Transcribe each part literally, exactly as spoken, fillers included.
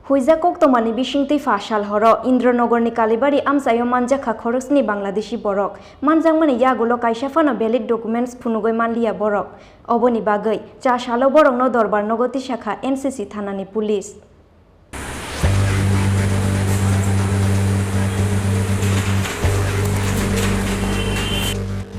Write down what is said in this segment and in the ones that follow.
Huijak koktwmani bisingtwi pha sal horo Indranogorni Kalibari amchaio manjakha khoroksni Bangladeshi borok. Manjakmani yagulo kaisa phano valid documents phunugwi manliya borok. Oboni bagwi cha salo borokno dorbar nogo tisakha N C C thanani police.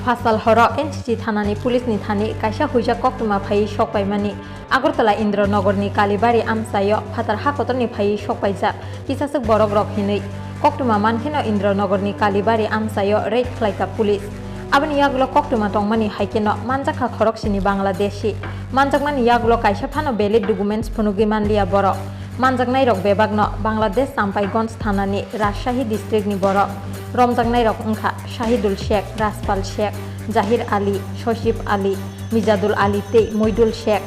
Phasal horo N C C thanani police ni thani kaisa huijak koktwma phaiwi sokpaimani Agartala Indranogorni Kalibari amchaio phatar hakotorni phaiwi sokpaijak kisaswk borokrok hinwi koktwma mankheno Indranogorni Kalibari amchaio raid khlaikha police. Aboni yagulo koktwma tongmani haikheno manjakha khoroksini Bangladeshi. Manjakmani yagulo kaisa phano valid documents phunugwi manliya borok. Manjaknairok bebakno Bangladesh Champaigonj thanani Rajshahi districtni borok. Romjaknairok wngkha Shahidul Sheikh, Rajpal Sheikh, Jahir Ali, Sosib Ali, Mijadul Ali tei Moidul Sheikh.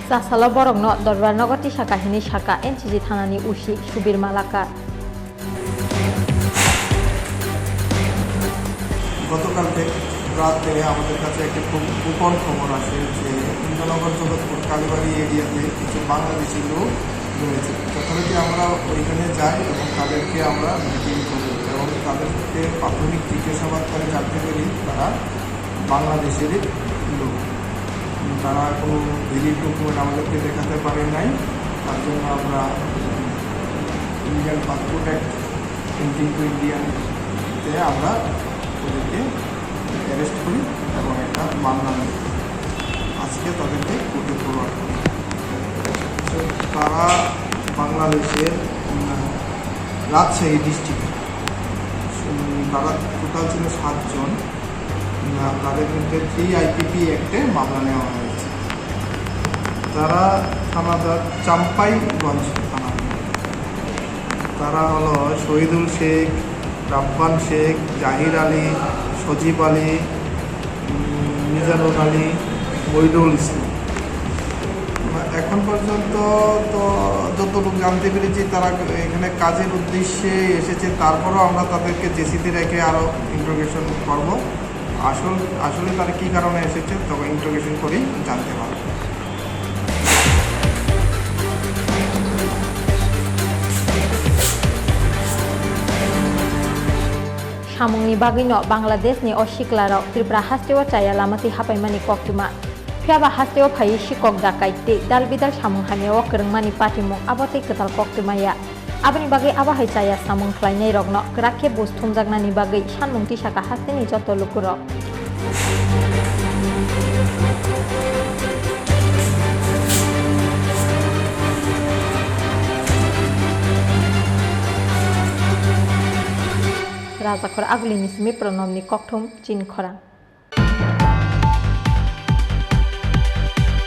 Cha salo borokno dorbar nogo tisakha hinwi sakha N C C thanani O C Subir Malakar. গতকালকে রাতে আমাদের কাছে একটি খুব গোপন খবর আসে যে ইন্দ্রনগর জগৎপুর কালীবাড়ি এরিয়াতে কিছু বাংলাদেশি লোক রয়েছে। যথারীতি আমরা ওইখানে যাই এবং তাদেরকে আমরা ডিটেইন করি এবং তাদেরকে প্রাথমিক জিজ্ঞাসাবাদ করে জানতে পারি তারা বাংলাদেশেরই লোক। তারা কোনো ভ্যালিড ডকুমেন্ট আমাদেরকে দেখাতে পারে নাই, তার জন্য আমরা Indian passport act, entry two ইন্ডিয়াতে আমরা ওদেরকে অ্যারেস্ট করি এবং একটা মামলা নিই। আজকে তাদেরকে কোর্টে ফরওয়ার্ড করি। তো তারা বাংলাদেশের, উম, রাজশাহী ডিস্ট্রিক্ট, উম, তারা টোটাল ছিল সাতজন। উম, তাদের বিরুদ্ধে থ্রি আইপিপি অ্যাক্টে মামলা নেওয়া হয়েছে। তারা থানাদার চাম্পাইগঞ্জ থানা। তারা হলো শহীদুল শেখ, রাব্বান শেখ, জাহির আলী, সজীব আলী, উম, মিজানুর আলী, মইদুল ইসলাম। এখন পর্যন্ত তো যতটুকু জানতে পেরেছি, তারা এখানে কাজের উদ্দেশ্যে এসেছে, তারপরও আমরা তাদেরকে জেসিতে রেখে আরও ইন্টারোগেশন করব। আসল, আসলে তারা কী কারণে এসেছে, তবে ইন্টারোগেশন করেই জানতে পারব। Samungni bagwino Bangladeshni o siklarok Tripura hasteo chaya lama twi hapaimani koktwma. Phiyaba hasteo phaiwi sikok dakai tei dal bidal samung hamyao kwrwngmani patimung abo tei kwtal koktwma ya. Aboni bagwi abo hai chaya samung khlainairokno kwrak khe buj thumjaknani bagwi sanmung tisakha hasteni joto lukurok. Rajakhor Agulini simi Pranobni kokthum chini khorang.